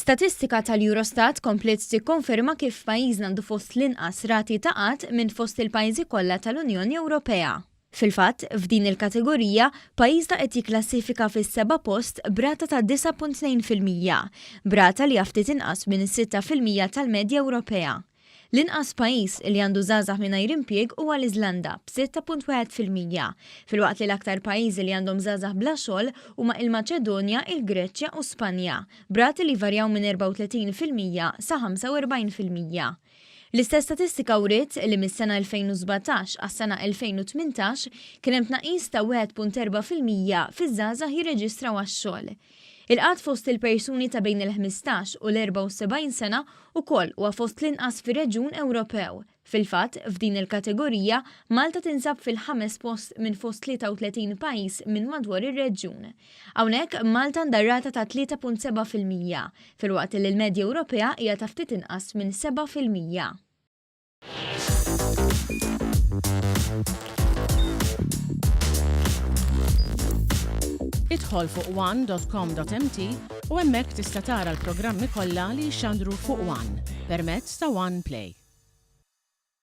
Statistika tal-Eurostat kompliet tikkonferma kif pajjiżna għandu fost l-inqas rati ta' qgħad minn fost il-pajjiżi kollha tal-Unjoni Ewropea. Fil-fatt, f'din il-kategorija, pajjiżna qed jikklassifika fis-seba' post b'rata ta' 9.2%, b'rata li hija ftit inqas minn 6% tal-medja Ewropea. L-inqas pajjiż li għandu żgħażagħ mingħajr impjieg huwa l-Iżlanda b'6.1%, filwaqt li l-aktar pajjiżi li għandhom żgħażagħ bla xogħol huma il-Maċedonja, il-Greċja u Spanja, b'rati li jvarjaw minn 34% sa 45%. L-istess statistika wriet li mis-sena 2017 għas-sena 2018 kien hemm tnaqqis ta' 1.4% fiż-żgħażagħ jirreġistraw għax-xogħol. Il-qgħad fost il-persuni ta' bejn il-15 u l-74 sena wkoll huwa fost l-inqas fir-reġjun Ewropew. Fil-fatt, f'din il-kategorija, Malta tinsab fil-ħames post minn fost 33 pajjiż minn madwar ir-reġjun. Hawnhekk, Malta għandha rata ta' 3.7%, filwaqt li l-medja Ewropea hija ta' ftit inqas minn 7%. Idħol fuq one.com.mt u hemmhekk tista' tara l-programmi kollha li jixxandru fuq One permezz ta' One Play.